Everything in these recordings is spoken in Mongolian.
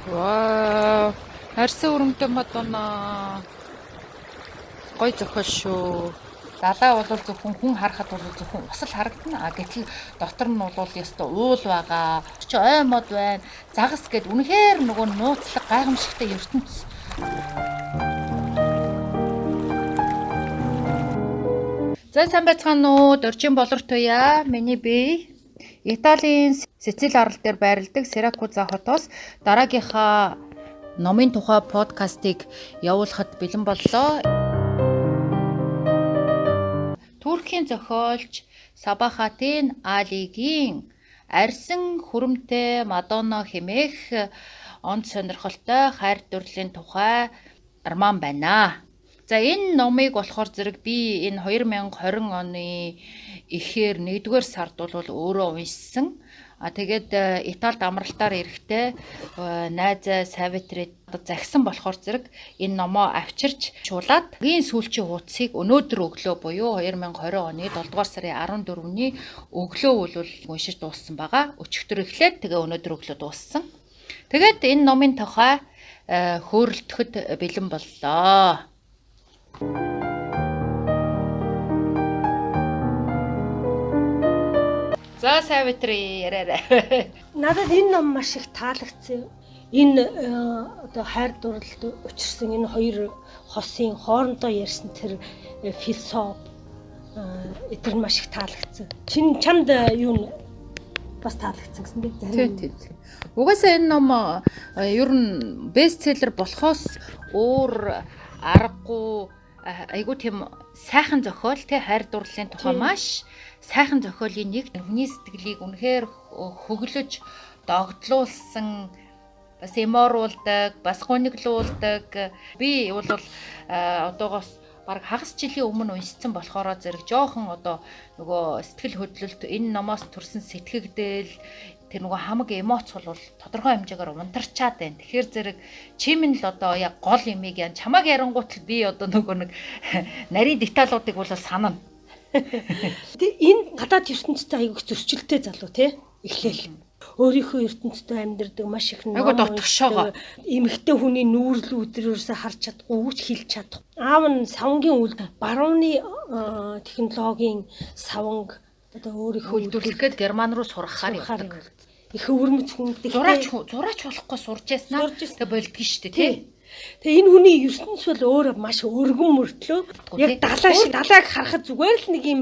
Вау. Харьсан өрөмтэй Мадонна. Гоё зохиол шүү. Далай бол зөвхөн хүн харахад бол зөвхөн ус л харагдана. А гэтэл дотор нь бол ёстой уул байгаа. Чи ой мод байна. Загас гэд үнэхээр нөгөө нууцлаг гайхамшигтай ертөнц. За сайн байцгаана уу? Доржин болор туяа. Миний бие Италийн Сицили арал дээр байрладаг Сиракуза хотоос дараагийнхаа номын тухай подкастыг явуулахад бэлэн боллоо. Туркийн зохиолч Сабахатын Алигийн Арьсан хүрэмтэй Мадонна хэмээх онд сонирхолтой хайр дурлалын тухай роман байна. За энэ номыг болохоор зэрэг би энэ 2020 оны ихээр 1-р сард бол өөрөө уншсан. А тэгээд Италид амралтаар ирэхдээ найзаа Савитрид загсан болохоор зэрэг энэ номоо авчирч чуулаад гийн сүүлчийн хуудсыг өнөөдөр өглөө буюу 2020 оны 7 дугаар сарын 14-ний өглөө бол уншиж дууссан байгаа. Өчигдөр эхлээд тэгээ өнөөдөр өглөө дууссан. Тэгээд энэ номын тухай хөөрөлдөхөд бэлэн боллоо. За Савитри яриарай. Надад энэ ном маш их таалагдсан. Энэ одоо хайр дурлалд учирсан энэ хоёр хосын хоорондоо ярьсан тэр философи эдгээр нь маш их таалагдсан. Чин чамд юу н бас таалагдсан гэсэн тийм зарим. Тийм тийм. Угаасаа энэ ном ер нь бестселлер болохоос өөр аргагүй айгуу тийм сайхан зохиол те хайр дурлалын тухай маш сайхан зохиолын нэг хүний сэтгэлийг үнэхээр хөглөж догдлуулсан бас эмооруулдаг, бас гониглуулдаг. Би бол одоогоос бараг хагас жилийн өмнө уншсан болохоро зэрэг жоохон одоо нөгөө сэтгэл хөдлөлт энэ номоос төрсэн сэтгэгдэл тэр нөгөө хамаг эмоц бол тодорхой хэмжээгээр унтарчаад байна. Тэгэхээр зэрэг чимэн л одоо яг гол имийг яан чамаг ярангуут л би одоо нөгөө нэг нарийн деталуудыг бол санана. Тэг энэ гадаад ертөнцтэй айгүйх зөрчилтэй залуу тий эхлээл. Өөрийнхөө ертөнцтэй амьдардаг маш их ном дотгошоогоо эмэгтэй хүний нүүрлүү өдрөөсөө харж чадахгүй, үгч хэлж чадахгүй. Аав нь савнгийн үйл барууны технологийн савнг одоо өөрийнхөө үйлдвэрлэх гээд Герман руу сургахаар явдаг. Их өвөрмөц хүн зураач болохгүй сурж яснаа тэг болдгоо шүү дээ тий. Тэгээ энэ хүний ертөнц бол өөрөө маш өргөн мөртлөө яг далаа шиг далайг харахад зүгээр л нэг юм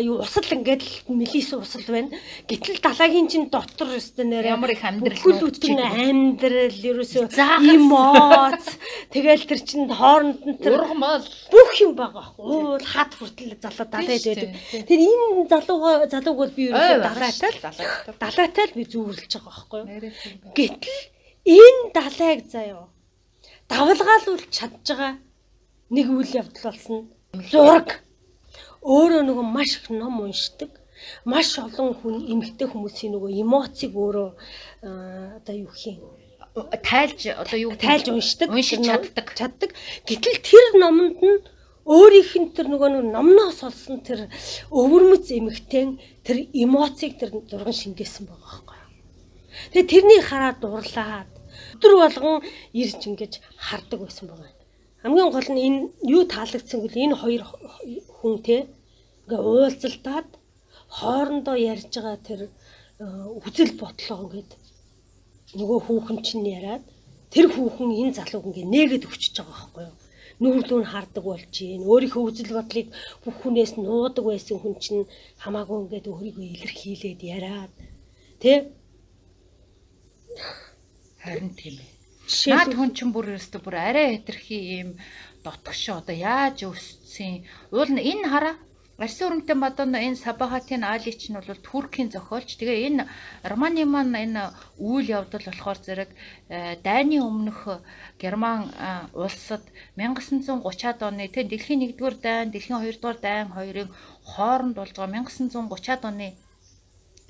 юу усал ингээд л мелис усал байна. Гэтэл далайгийн чинь дотор өстө нэрээ ямар их амьдрал нүүдсэн амьдрал ерөөсөө эмоц тэгэл тэр чинь хооронд нь тэр ургамал бүх юм байгаа байхгүй. Уул хат хүртэл залуу далай байдаг. Тэр энэ залууг бол би ерөөсөө далайтай л би зүүрлэж байгаа байхгүй. Гэтэл энэ далайг заяа давлгаалуулж чадж байгаа нэг үйл явдал болсон. Зураг. Өөрөө нөгөө маш их ном уншдаг. Маш олон хүн эмэгтэй хүмүүсийн нөгөө эмоцийг өөрөө одоо юу гэх юм тайлж одоо юу тайлж уншдаг, уншиж чаддаг. Гэтэл тэр номонд нь өөрийнх нь тэр нөгөө номноос олсон тэр өвөрмөц эмэгтэй тэр эмоцийг тэр зурган шингээсэн байгаа байхгүй юу. Тэгээ тэрнийг хараад дурлаад өдөр болгон ирж ингэж хардаг байсан байгаа. Хамгийн гол нь энэ юу таалагдсан гэвэл энэ хоёр хүн те ингээ уулзалтаад хоорондоо ярьж байгаа тэр үзэл бодлоо ингээд нөгөө хүүхэн чинь яриад тэр хүүхэн энэ залууг ингээ нээгээд өгчөж байгаа байхгүй юу. Нүүрлүү нь хардаг болж гин өөрийнхөө үзэл бодлыг бүх хүнээс нуудаг байсан хүн чинь хамаагүй ингээд өөрийгөө илэрхийлээд яриад те. Харин тийм ээ. Наад хүн чинь бүр ерөөсөө бүр арай хэтэрхий ийм дотгошоо одоо яаж өссөн. Уул нь энэ хараа Арьсан өрөмтэй Мадонна энэ Сабахатын Али чинь бол Туркийн зохиолч. Тэгээ энэ романы маань энэ үйл явдал болохоор зэрэг дайны өмнөх Герман улсад 1930-ад оны тэ дэлхийн 1-р дайн, дэлхийн 2-р дайн хоёрын хооронд болж байгаа 1930-ад оны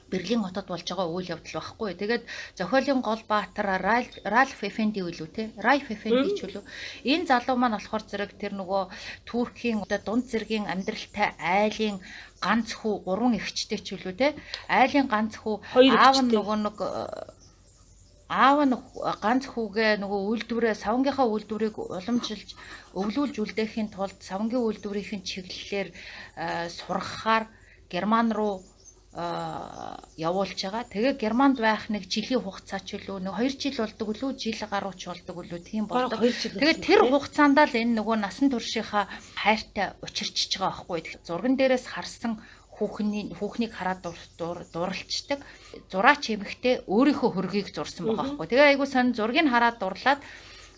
Берлин хотод болж байгаа үйл явдал байхгүй. Тэгээд зохиолын гол баатар Ральф Эфенди үлүү те. Райф Эфенди ч үлүү. Энэ залуу маань болохоор зэрэг тэр нөгөө Туркийн одоо дунд зэргийн амьдралтай айлын ганц хүү гурван эгчтэй ч үлүү те. Айлын ганц хүү аав нь нөгөө нэг Аав нь ганц хүүгээ нөгөө үйлдвэрээ, савнгийнхаа үйлдвэрийг уламжилж өвлүүлж үлдээхийн тулд савнгийн үйлдвэрийн чиглэлээр сургахаар Герман руу явуулж байгаа. Тэгээ Германд байх нэг жилийн хугацаа ч үлээ, нэг 2 жил болдог үлээ, жил гаруй ч болдог үлээ, тийм болдог. Тэгээ тэр хугацаанд л энэ нөгөө насан туршийнхаа хайртай учирчиж байгаа байхгүй. Зурган дээрээс харсан хүүхнийг хараад дурлцдаг. Зураач эмэгтэй өөрийнхөө хөргийг зурсан байгаа байхгүй. Тэгээ айгуу сонь зургийг хараад дурлаад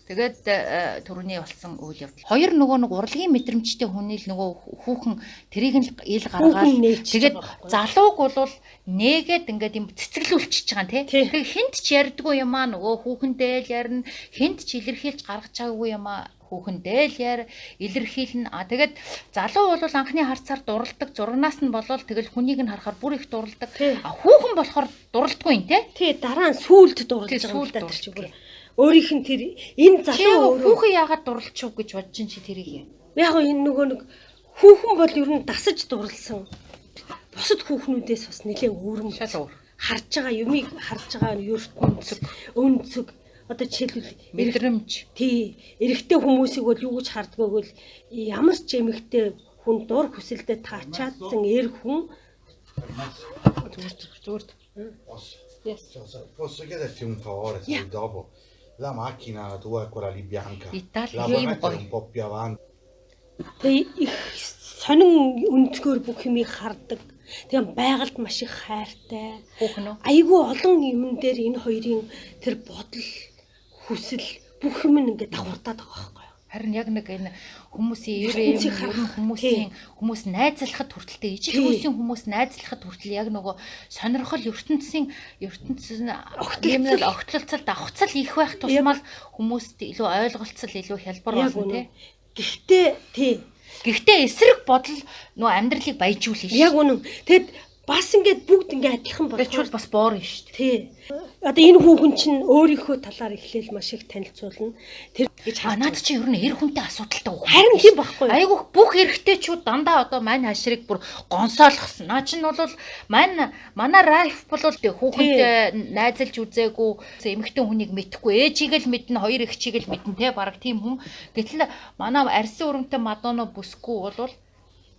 тэгээд түрүүний болсон үйл явдал. Хоёр нөгөө нэг урлагийн мэдрэмжтэй хүний л нөгөө хүүхэн тэрийг нь ил гаргаад тэгээд залууг бол нээгээд ингээд юм цэцэглүүлчихэж байгаа юм тий. Тэгээ хинт ч ярьдгүй юм аа, нөгөө хүүхэндээ л ярина, хинт ч илэрхийлж гаргаж байгаагүй юм аа, хүүхэндээ л яар илэрхийлнэ. А тэгээд залуу бол анхны харцаар дурладаг, зурганаас нь болол тэгэл хүнийг нь харахаар бүр их дурладаг. А хүүхэн болохоор дурлдаггүй юм тий. Тий, дараа нь сүүлд дурлаж байгаа юм да, тэр чинь бүр. Өөрийнх нь тэр энэ залуу өөрөө хүүхэн яагаад дурлчих гэж бодож чинь чи тэрийг. Яг энэ нөгөө нэг хүүхэн бол ер нь дасаж дурлсан. Бусад хүүхнүүдээс бас нэлээд өөр юм. Шал өөр. Харж байгаа юмыг харж байгаа ертөнц, өнцөг, одоо жишээлбэл мэдрэмж. Тий, эрэгтэй хүмүүсийг бол юу гэж хардгаагүй бол ямар ч эмэгтэй хүн дур хүсэлдээ таачаадсан эр хүн зүгээр. Yes. Posso chiederti un favore se dopo la macchina tua è quella lì bianca, la puoi mettere un po' più avanti? Тэгээ их сонин өнцгөр бүх юмыг хардаг. Тэгээ байгальд маш их хайртай. Хүүхэн үү? Айгүй олон юмн дээр энэ хоёрын тэр бодол, хүсэл бүх юм ингээд давхардаад байгаа байхгүй юу? Харин яг нэг энэ хүмүүсийн ер нь хүмүүсийн хүмүүс найзлахад хүртэлтэй, ижил хүмүүсийн хүмүүс найзлахад хүртэл яг нөгөө сонирхол ертөнцийн ертөнцийн огтлолцол давхцал их байх тусмал хүмүүст илүү ойлголцол, илүү хялбар болно тий. Гэхдээ тий. Гэхдээ эсрэг бодол нөгөө амьдралыг баяжуулна шүү. Яг үнэн. Тэгэд бас ингээд бүгд ингээд адилхан бодвол бас боор юм шүү дээ. Тий. Одоо энэ хүүхэн чинь өөрийнхөө талаар эхлээл маш их танилцуулна. Тэр гэж наад чи ер нь эр хүнтэй асуудалтай үг. Харин тийм байхгүй. Айгүйх бүх эрэгтэйчүүд дандаа одоо мань хашрыг бүр гонсоолгосон. Наа чинь бол манай Райф бол хүүхэнтэй найзалж үзээгүй, эмэгтэй хүнийг мэдэхгүй, ээжийг л мэднэ, хоёр эгчийг л мэднэ те, бараг тийм хүн. Гэтэл манай арьсан өрөмтэй Мадонно бүсгүй бол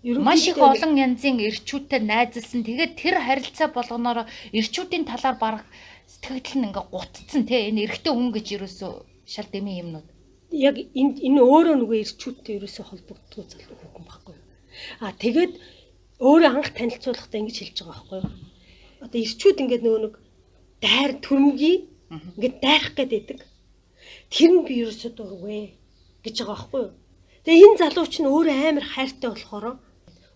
маш их олон янзын эрчүүдтэй найзалсан. Тэгээд тэр харилцаа болгоноор эрчүүдийн талаар бараг сэтгэл нь ингээ гутцсан те. Энэ эрэгтэй хүн гэж ерөөсөө шал дэмий юмнууд. Яг энэ өөрөө нөгөө эрчүүдтэй ерөөсөө холбогддог залуу хүүхэн байхгүй юу? А тэгээд өөрөө анх танилцуулахдаа ингэж хэлж байгаа байхгүй юу? Одоо эрчүүд ингээд нөгөө нэг дайр төрмгий ингээд дайрах гээд байдаг. Тэр нь би ерөөсөө дургүй гэж байгаа байхгүй юу? Тэгээ энэ залуу чинь өөрөө амар хайртай болохоор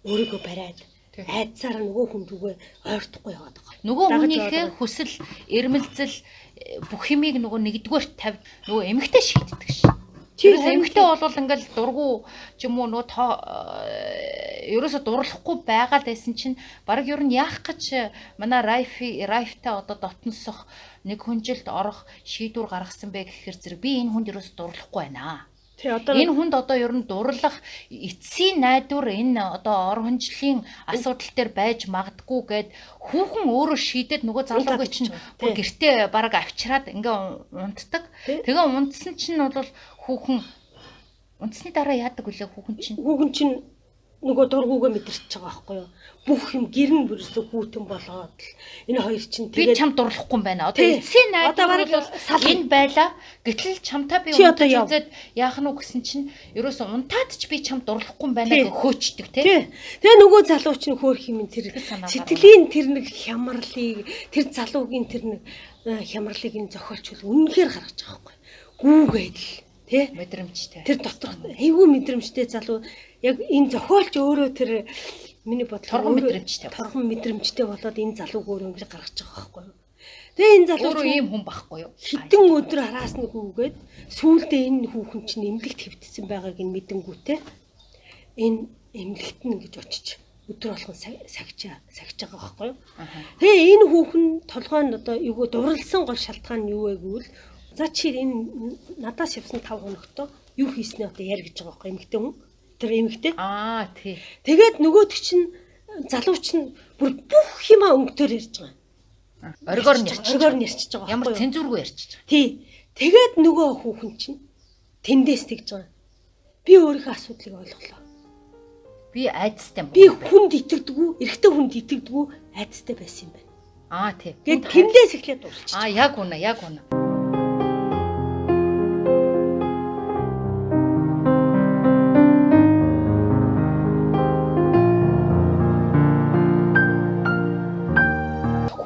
өөрийгөө бариад айдсаараа нөгөө хүн рүүгээ ойртохгүй яваад байгаа. Нөгөө хүнийхээ хүсэл, эрмэлзэл бүх юмыг нөгөө нэгдүгээрт тавь нөгөө эмэгтэй шийддэг ш. Тэр эмэгтэй бол ингээл дургу ч юм уу нөгөө ерөөсө дурлахгүй байгаа л байсан чинь бараг ер нь яах гэж манай Райфтай одоо дотносох нэг хүнжилт орох шийдвэр гаргасан бэ гэхээр зэрэг би энэ хүнд ерөөсө дурлахгүй байна. Тий, одоо энэ хүнд одоо ер нь дурлах эцсийн найдвар энэ одоо ор хонжлын асуудал дээр байж магадгүй гэд хүүхэн өөрөө шийдээд нөгөө залуугийн чинь бүр гэртээ бараг авчираад ингээ унтдаг. Тэгээ унтсан чинь бол хүүхэн унтсны дараа яадаг вүлээ хүүхэн чинь? Хүүхэн чинь нөгөө дургүйгээ мэдэрч байгаа байхгүй юу? Бүх юм гэр нь бүрсэ хүүтэн болоод л энэ хоёр чинь тэгээд би чам дурлахгүй юм байна. Одоо эцсийн найдвар бол энэ байла. Гэтэл чамтай би унтаж үзээд яах нь вэ гэсэн чинь ерөөсө унтаад ч би чам дурлахгүй юм байна гэж хөөчдөг тий. Тэгээ нөгөө залуу чинь хөөх юм тэр сэтгэлийн тэр нэг хямралыг, тэр залуугийн тэр нэг хямралыг энэ зохиолч бол үнэнхээр гаргаж байгаа байхгүй юу? Гүүгээд л тий мэдрэмжтэй. Тэр доторх айгүй мэдрэмжтэй залуу яг энэ зохиолч өөрөө тэр миний бодлоор торгон мэдрэмжтэй болоод энэ залууг өөрөө ингэж гаргаж байгаа байхгүй юу. Тэгээ энэ залуу өөрөө ийм хүн байхгүй юу. Хитэн өдөр араас нь гүгээд сүүлдээ энэ хүүхэн чинь эмнэлэгт хэвтсэн байгааг нь мэдэнгүүтээ энэ эмнэлэгт нь ингэж очиж өдөр болгон сагж байгаа байхгүй юу. Тэгээ энэ хүүхэн толгой нь одоо юу дурлсан гол шалтгаан нь юу вэ гэвэл за чи энэ надаас явсан 5 хоногтоо юу хийснээ одоо яар гэж байгаа байхгүй эмэгтэй хүн. Тэр эмэгтэй. Аа тий. Тэгээд нөгөөдөг чинь залуу чинь бүр бүх юмаа өнгөтөр ярьж байгаа. Оргоор нь ярьчих. Оргоор нь ярьчихж байгаа. Ямар цензургүй ярьчих. Тий. Тэгээд нөгөө хүүхэн чинь тэндээс тэгж байгаа. Би өөрийнхөө асуудлыг ойлголоо. Би айдастай юм. Би хүнд итгэдэггүй, эрэгтэй хүнд итгэдэггүй айдастай байсан юм байна. Аа тий. Тэгээд тэндээс эхлээд дурлчих. Аа яг үнэ, яг үнэ.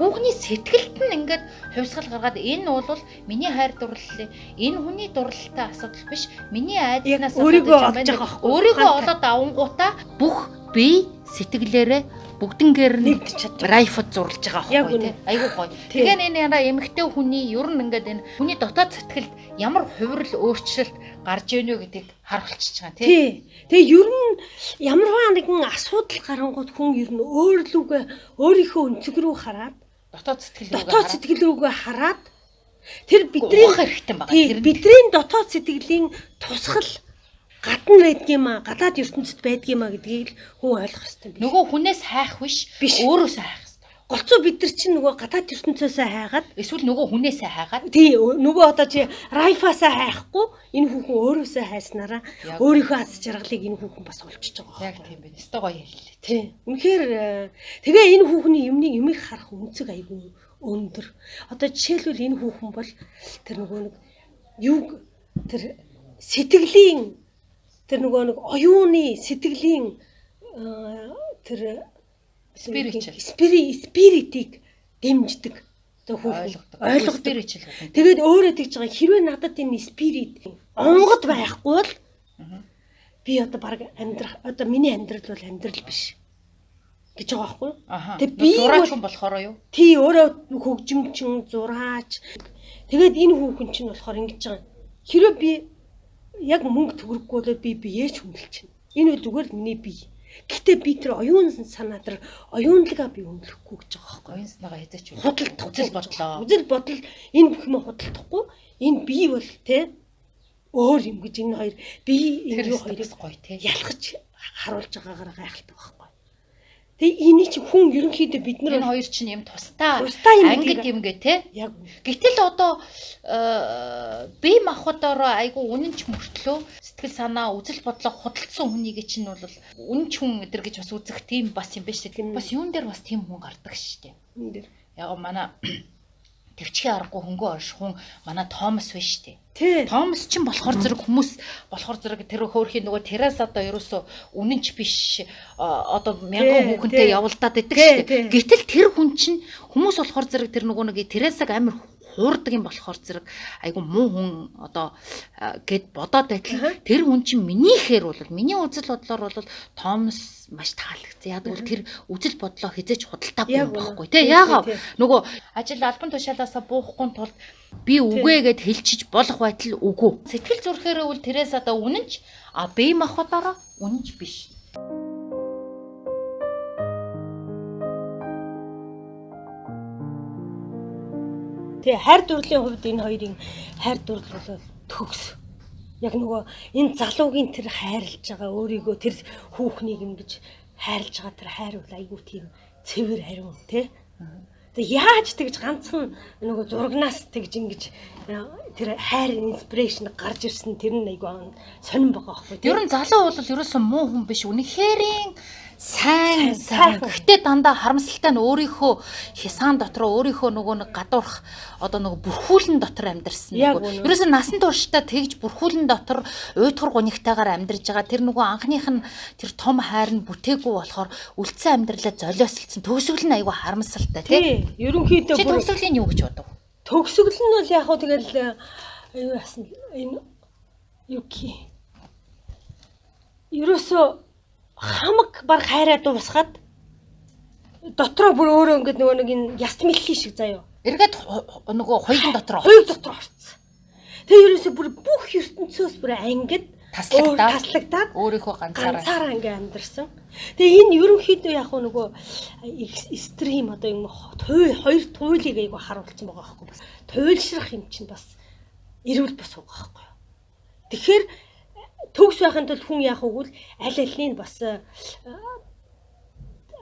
Хүүхний сэтгэлд нь ингээд хувьсгал гаргаад энэ бол миний хайр дурлалын энэ хүний дурлалтай асуудал биш, миний айдаснаас өөрийгөө олж байгаа байхгүй. Өөрийгөө олоод авангуудаа бүх бие сэтгэлээрээ бүгднгээр нь нэгдэж чадчих. Райфд зурлаж байгаа байхгүй тий. Айгуу гоё. Тэгэхээр энэ яра эмэгтэй хүний ер нь ингээд энэ хүний дотоод сэтгэлд ямар хувирал өөрчлөлт гарч ийнө гэдгийг харуулчихж байгаа тий. Тэгээ ер нь ямарваа нэгэн асуудал гарангууд хүн ер нь өөрлүүгээ өөрийнхөө өнцөг рүү хараад дотоод сэтгэл рүүгээ хараад тэр бидний хэрэгтэй байгаа. Тэр бидний дотоод сэтгэлийн тусгал гадна байдгийм аа, гадаад ертөнцид байдгийм аа гэдгийг л хүн ойлгох хэрэгтэй юм. Нөгөө хүнээс хайх биш, өөрөөсөө хайх хэрэгтэй. Голцоо бид нар чинь нөгөө гадаад ертөнцөөсөө хайгаад эсвэл нөгөө хүнээсээ хайгаад тий, нөгөө одоо чи райфаасаа хайхгүй энэ хүүхэн өөрөөсөө хайснараа өөрийнхөө аз жаргалыг энэ хүүхэн бас олчиж байгаа. Яг тийм байна. Өстой гоё хэллээ. Тий. Үнэхээр тэгээ энэ хүүхний юмны юмыг харах өнцөг айгүй өндөр. Одоо жишээлбэл энэ хүүхэн бол тэр нөгөө нэг юг тэр сэтгэлийн тэр нөгөө нэг оюуны сэтгэлийн тэр спиритийг дэмждэг. Одоо хүүхэн ойлгодог. Тэгээд өөрөө тэгж байгаа, хэрвээ надад энэ спирит онгод байхгүй бол би одоо баг амьдрах, одоо миний амьдрал бол амьдрал биш гэж байгаа байхгүй юу? Тэгээд би зураач хүн болохоор юу? Тий, өөрөө хөгжимчин, зураач. Тэгээд энэ хүүхэн чинь болохоор ингэж байгаа. Хэрвээ би яг мөнгө төгрөггүй бол би биеэ ч хүндэлчихнэ. Энэ бол зүгээр л миний бие. Гэхдээ би тэр оюун санаа тэр оюунлагаа би үнэлэхгүй гэж байгаа байхгүй. Оюун санаагаа хэзээ ч худалдах үзэл бодлоо. Үзэл бодол энэ бүх юм худалдахгүй. Энэ бие бол те өөр юм гэж энэ хоёр бие энэ юу хоёрыг гоё те ялгаж харуулж байгаагаар гайхалтай байхгүй. Тэгээ эний чи хүн ерөнхийдөө бид нар энэ хоёр чинь юм тусдаа ангид юм гэ те. Яг. Гэтэл одоо бие махбодороо айгу үнэнч мөртлөө сэтгэл санаа үзэл бодлоо худалдсан хүнийг чинь бол үнэнч хүн өдр гэж бас үзэх тийм бас юм биш үү? Бас юун дээр бас тийм хүн гардаг шүү дээ. Юун дээр? Яг манай төвчхийн аргагүй хөнгөө орших хүн манай Томас биш үү? Тий. Томас чинь болохоор зэрэг хүмүүс болохоор зэрэг тэр хөөрхийн нөгөө террас одоо ерөөсөө үнэнч биш одоо мянган хүүхэнтэй явалдаад идэг шүү дээ. Гэтэл тэр хүн чинь хүмүүс болохоор зэрэг тэр нөгөө нэг террасаг амар хуурдаг юм болохоор зэрэг айгу муу хүн одоо гэд бодоод байтал тэр хүн чинь минийхээр бол миний үзэл бодлоор бол Томас маш таалагдсан. Яг бол тэр үзэл бодлоо хизээч худалдаагүй юм байхгүй тий. Яагаад нөгөө ажил албан тушаалаасаа буухгүй тулд би үгүй гэд хэлчиж болох байтал үгүй. Сэтгэл зүрхээрээ үл тэрээс одоо үнэнч а бие махбодороо үнэнч биш. Тэгээ хайр дурлалын хувьд энэ хоёрын хайр дурлал бол төгс. Яг нөгөө энэ залуугийн тэр хайрлаж байгаа өөрийгөө тэр хүүхнийг ингэж хайрлаж байгаа тэр хайр бол айгүй тийм цэвэр хариу тий. Тэгээ яаж тэгж ганцхан нөгөө зурагнаас тэгж ингэж тэр хайр инспирэшн гарч ирсэн тэр нь айгүй сонирн байгаа байхгүй тий. Ер нь залуу бол ерөөсөн муу хүн биш. Үнэхэрийн сайн. Гэхдээ дандаа харамсалтай нь өөрийнхөө хясаан дотор өөрийнхөө нөгөө нэг гадуурх одоо нөгөө бүрхүүлэн дотор амьдарсан нөгөө. Ерөөсөө насан туршдаа тэгж бүрхүүлэн дотор уйтгар гунигтайгаар амьдарж байгаа тэр нөгөө анхных нь тэр том хайр нь бүтээгүй болохоор үлдсэн амьдралаа золиослцсон. Төгсгөл нь айгүй харамсалтай тий. Ерөнхийдөө бүр төгсгөлийн юу гэж бодов? Төгсгөл нь бол яг хөө тэгэл юу яасан энэ юу гэх ерөөсөө хамаг баг хайраа дуусгаад дотроо бүр өөрөө ингээд нөгөө нэг энэ яст мэлхий шиг заяа. Эргээд нөгөө хоёрын дотор орцсон. Тэгээ ерөөсөө бүр бүх ертөнцөөс бүр ангид таслагдаад өөрийнхөө ганцаараа ингээд амьдарсан. Тэгээ энэ ерөнхийдөө яг нөгөө стрим одоо юм хоёр туйлыг айгу харуулсан байгаа байхгүй бас. Туйлшрах юм чинь бас эрүүл бус байгаа байхгүй. Тэгэхээр төгс байхын тулд хүн яах вэ гэвэл аль алийг бас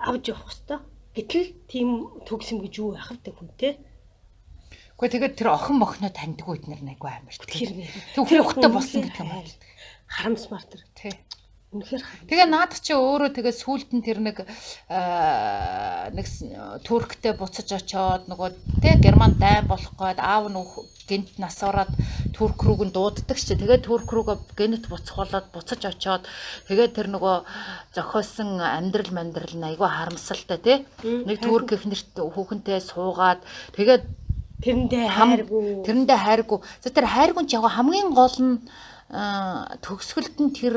авч явах хэвээр Гэтэл тийм төгс юм гэж юу байх вэ хүнтэй? Гэхдээ тэгээд тэр охин мохноо таньдгүй эднэр айгүй амар. Тэр хүүхдтэй болсон гэдэг юм байна. Харамсмаар тэр. Тий. Үнэхээр харамсмаар. Тэгээ наадах чи өөрөө тэгээ сүүлд нь тэр нэг нэг Турктэй буцаж очоод нөгөө тэ Герман дайн болох гээд аав нь гинт нас ороод Турк рүүг нь дууддаг чи. Тэгээ Турк рүүгээ гинт буцах болоод буцаж очоод тэгээ тэр нөгөө зохиосон амьдрал мандрал нь айгүй харамсалтай тий. Нэг Турк их нэрт хүүхэнтэй суугаад тэгээд тэрэндээ хайргүй. Тэрэндээ хайргүй. За тэр хайргүй ч яг хамгийн гол нь төгсгөлд нь тэр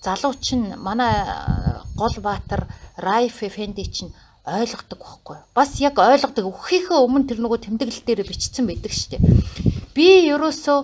залуу чинь манай гол баатар Райф Эфенди чинь ойлгодог байхгүй юу? Бас яг ойлгодог. Үххийнхээ өмнө тэр нөгөө тэмдэглэл дээр бичсэн байдаг шүү дээ. Би ерөөсөө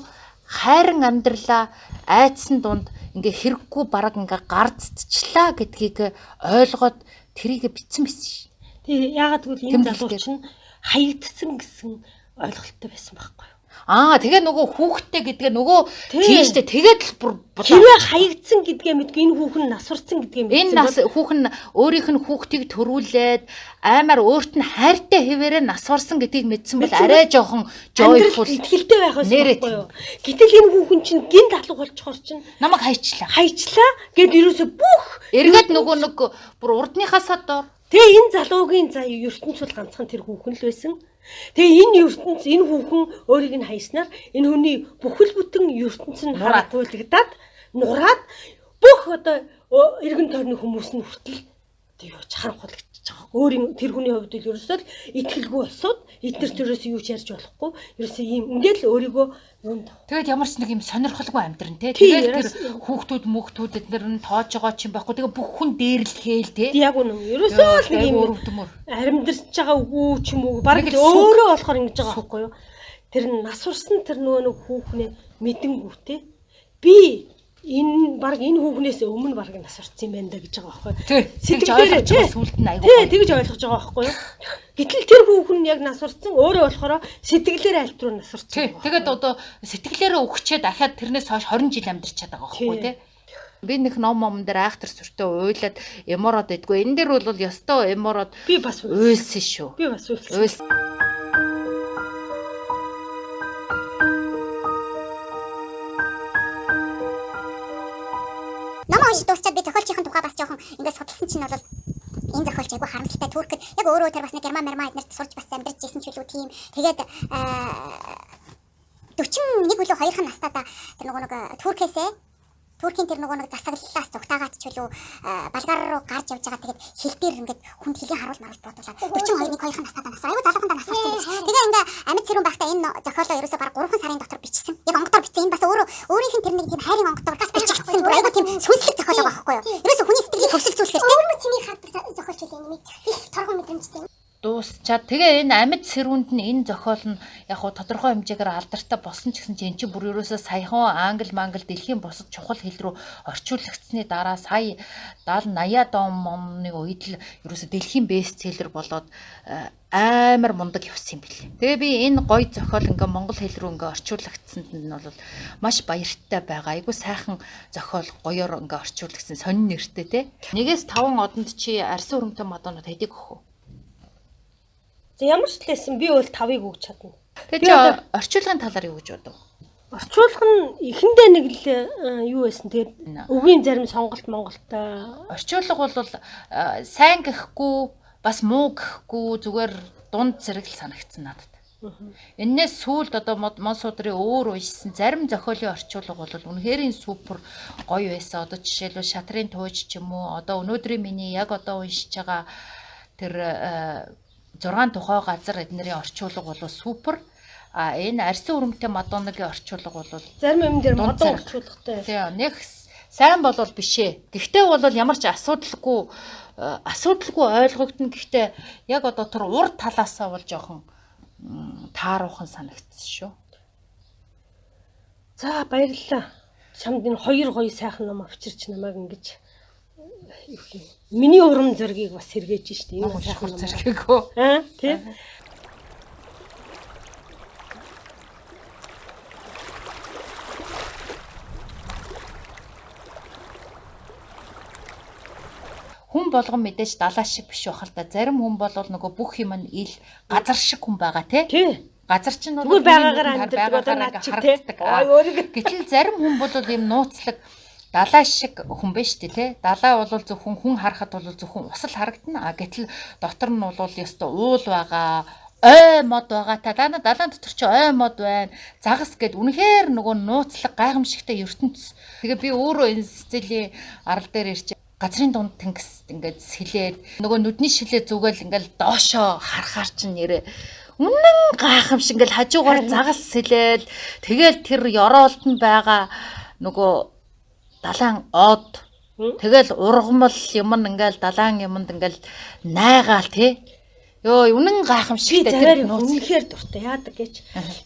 хайран амьдралаа айдсан дунд ингээ хэрэггүй бараг ингээ гарцдчлаа гэдгийг ойлгоод тэрийг бичсэн байсан шин. Тэгээ яагаад гэвэл энэ залуу чинь хаягдсан гэсэн ойлголттой байсан байхгүй юу? Аа тэгээ нөгөө хүүхдтэй гэдгээ нөгөө тийм штэ тэгээд л бүр хэрвээ хаягдсан гэдгээ мэдгүй энэ хүүхэн нас урсан гэдгээ мэдсэн. Энэ нас хүүхэн өөрийнх нь хүүхдийг төрүүлээд аймаар өөрт нь хайртай хэвээрээ нас орсон гэдгийг мэдсэн бол арай жоохон joyful итгэлтэй байх байсан байхгүй юу? Гэтэл энэ хүүхэн чинь гинт алга болчихоор чинь намайг хайчлаа. Хайчлаа гэд ерөөсө бүх эргээд нөгөө нэг бүр урдныхаасаа дор. Тэгээ энэ залуугийн заа ертөнц бол ганцхан тэр хүүхэн л байсан. Тэгээ энэ ертөнц энэ хүүхэн өөрийг нь хайснаар энэ хүний бүхэл бүтэн ертөнц нь харагдуулагдаад нураад бүх одоо эргэн тойрны хүмүүс нь хүртэл одоо юу ч харанхуйлагдчих байгаа. Өөрийн тэр хүний хувьд л ерөөсөө л итгэлгүй болсод эднэрт ерөөсөө юу ч ярьж болохгүй. Ерөөсөө ийм ингээд л өөрийгөө юунд. Тэгээд ямар ч нэг юм сонирхолгүй амьдран те. Тэгээд тэр хүүхдүүд мөхтүүд эднэр нь тоож байгаа ч юм байхгүй. Тэгээд бүх хүн дээрлэхээл те. Яг үнэн. Ерөөсөө л нэг юм амьдарч байгаа үгүй ч юм уу. Бараг өөрөө болохоор ингэж байгаа байхгүй юу? Тэр нас урсан тэр нөгөө нэг хүүхнээ мэдэнгүү те. Би энэ баг энэ хүүхнээс өмнө баг нас урсан юм байна да гэж байгаа байхгүй. Сэтгэлээр сүлд нь айгүй. Тий, тэгж ойлгож байгаа байхгүй юу? Гэтэл тэр хүүхэн нь яг нас урсан өөрөө болохоор сэтгэлээр альт руу нас урсан. Тэгээд одоо сэтгэлээрээ өгчээ дахиад тэрнээс хойш 20 жил амьдарчаад байгаа байхгүй тий. Би нэг ном момон дээр айхтар сүртэй уйлаад эмороод идэггүй. Энэ дээр бол ёстой эмороод би бас уйлсан шүү. Би бас уйлсан. Ном уншиж дуусчаад би зохиолчийн тухай бас жоохон ингээд судалсан чинь бол энэ зохиолч айгүй харамсалтай Туркд яг өөрөө тэр бас нэг герман мармаа эднэрт сурч бас амьдарч исэн ч үлээ тийм. Тэгээд 41 үлээ 2 настайдаа тэр нөгөө нэг Туркээсээ Туркийн тэр нөгөө нэг засаглалаас зүгтаагаад ч үлээ Болгар руу гарч явж байгаа. Тэгээд хил дээр ингээд хүнд хилийн харуул маруул буудуулаад 42-ны 2 настайдаа нас. Айгүй залуухандаа нас орсон гэж. Тэгээ ингээ амьд цэрүүн байхдаа энэ зохиолоо ерөөсөө баг 3 сарын дотор бичсэн. Яг онготоор бичсэн. Энэ бас өөрөө өөрийнх нь тэр нэг тийм хайрын онготоор бичигдсэн. Бүр айгүй тийм сүнслэг зохиол байгаа байхгүй юу? Ерөөсөө хүний сэтгэлийг хөвсөлзүүлэхээр тийм. Өөрмө цэнийг хаддаг зохиолч үлээ нэмээд их торгон мэдрэмжтэй. Дуусчаад тэгээ энэ амьд сэрүүнд нь энэ зохиол нь яг хуу тодорхой хэмжээгээр алдартай болсон ч гэсэн чинь эн чинь бүр ерөөсөө саяхан англи мангл дэлхийн бусад чухал хэл рүү орчуулагдсны дараа сая 70 80-аад оны үед л ерөөсөө дэлхийн бестселлер болоод амар мундаг явсан юм бэл. Тэгээ би энэ гоё зохиол ингээ монгол хэл рүү ингээ орчуулагдсанд нь бол маш баяртай байгаа. Айгу сайхан зохиол гоёор ингээ орчуулагдсан сонин нэртэй те. 1-5 одонд чи арьсан өрөмтэй мадонод хэдийг өгөх вэ? За ямар ч лээсэн би бол 5-ыг өгч чадна. Тэгээ чи орчуулгын талаар юу гэж бодов? Орчуулга нь эхэндээ нэг л юу байсан. Тэгээд үгийн зарим сонголт Монголтой. Орчуулга бол сайн гэхгүй бас муу гэхгүй зүгээр дунд зэрэг л санагдсан надад. Эннээс сүүлд одоо Мон судрын өөр уншсан зарим зохиолын орчуулга бол үнэхээр супер гоё байсан. Одоо жишээлбэл Шатрын тууж ч юм уу одоо өнөөдрийн миний яг одоо уншиж байгаа тэр 6 тухай газар эднэрийн орчуулга бол супер. А энэ арьсан өрөмтэй Мадоннагийн орчуулга бол зарим юм дээр модон орчуулгатай. Тийм, нэг сайн болвол биш ээ. Гэхдээ бол ямар ч асуудалгүй ойлгогдно. Гэхдээ яг одоо тэр урд талаасаа бол жоохон тааруухан санагдсан шүү. За баярлалаа. Чамд энэ хоёр гоё сайхан ном авчирч намайг ингэж юу юм. Миний урам зоригийг бас сэргээж штэ. Энэ сайхан зэргийг үү? Аа, тий. Хүн болгон мэдээж далаа шиг биш байх л да. Зарим хүн бол нөгөө бүх юм нь ил газар шиг хүн байгаа тий. Тий. Газар чинь бол Зүгээр хүний байгаагаар нүдэнд амьдардаг одоо байгаагаар над ингээ чиг тий. харагддаг. Ой өөрийг Гэтэл зарим хүн бол ийм нууцлаг далаа шиг хүн байна шүү дээ тий. Далаа бол зөвхөн хүн харахад бол зөвхөн ус л харагдана. А гэтэл дотор нь бол ёстой уул байгаа, ой мод байгаа. Та далаа далаан дотор чи ой мод байна. Загас гэд үнэхээр нөгөө нууцлаг гайхамшигтай ертөнц. Тэгээ би өөрөө энэ Сицилийн арал дээр ирч газрын дунд тэнгис ингээд сэлээд нөгөө нүдний шилээ зүгэл ингээд доошоо харахаар чинь нэрээ үнэн гайхамшиг ингээд хажуугаар загас сэлээл тэгэл тэр ёроолд нь байгаа нөгөө далаан од тэгэл ургамал юм ингээл далаан юмд ингээл найгаал тий. Йоо үнэн би гайхамшигтай заваар тэр нууц. үнэхээр дуртай яадаг гэж.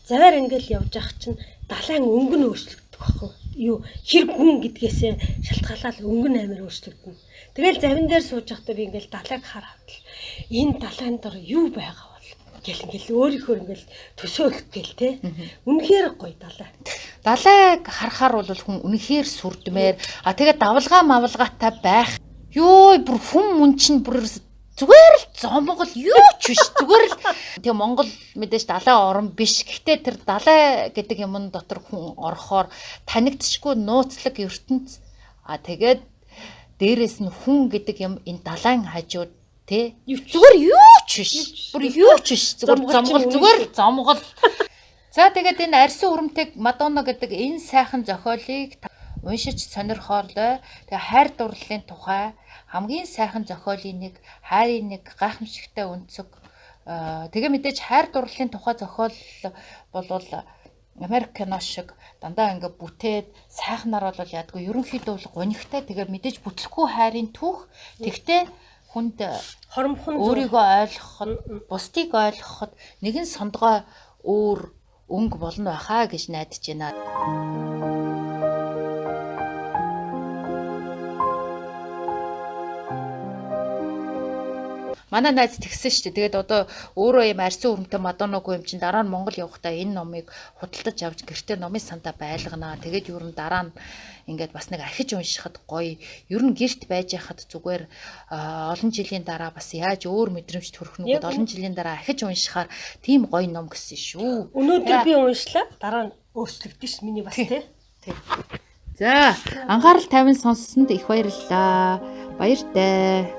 Заваар ингээл явж ах чинь далайн өнгө нь өөрчлөгддөг байхгүй юу? Хэр гүн гэдгээсээ шалтгаалаад өнгө нь амар өөрчлөгдөнө. Тэгэл завин дээр сууж байхдаа би ингээл далайг хараад л энэ далайн дор юу байгаа бол гэл ингээл өөрийнхөө ингээл төсөөлөх гээл те. Үнэхээр гоё далай. Далайг харахаар бол хүн үнэхээр сүрдмээр а тэгээд давлгаа мавлгаатай байх. Йоо бүр хүн мөн чинь бүр зүгээр л зомгол юу ч биш зүгээр л тэгээ Монгол мэдээж далайн орн биш. Гэхдээ тэр далай гэдэг юмн дотор хүн орохоор танигдшгүй нууцлаг ертөнц. А тэгээд дээрэс нь хүн гэдэг юм энэ далайн хажууд тэ Юу ч зүгээр юу ч биш. Бүр юу ч биш. Зүгээр Зомгол чинь зомгол үнэн зүгээр л зомгол. За тэгээд энэ арьсан өрөмтэйг Мадонна гэдэг энэ сайхан зохиолыг уншиж сонирхоолой. Тэгээ хайр дурлалын тухай хамгийн сайхан зохиолын нэг, хайрын нэг гайхамшигтай өнцөг. Тэгээ мэдээж хайр дурлалын тухай зохиол болвол Америк кино шиг дандаа ингээ бүтээд сайхнаар бол яадгүй ерөнхийдөө бол гонигтай тэгээ мэдээж бүтлэхгүй хайрын түүх. Тэгтээ хүнд Хоромхон өөрийгөө ойлгоход, бусдыг ойлгоход нэгэн сондгой өөр өнгө болно байхаа гэж найдаж байна. Манай найз тэгсэн шүү дээ. Тэгээд одоо өөрөө юм арьсан өрөмтэй Мадоннагүй юм чинь дараа нь Монгол явахдаа энэ номыг худалдаж авч гэртээ номын сандаа байлганаа. Тэгээд ер нь дараа нь ингээд бас нэг ахиж уншихад гоё. Ер нь гэрт байж яхад зүгээр олон жилийн дараа бас яаж өөр мэдрэмж төрөх нь Яг гээд олон жилийн дараа ахиж уншихаар тийм гоё ном гэсэн шүү. Өнөөдөр би уншлаа. Дараа нь өөрчлөгдөн ш миний бас те. Тий. За, анхаарал тавин сонссонд их баярлалаа. Баяртай.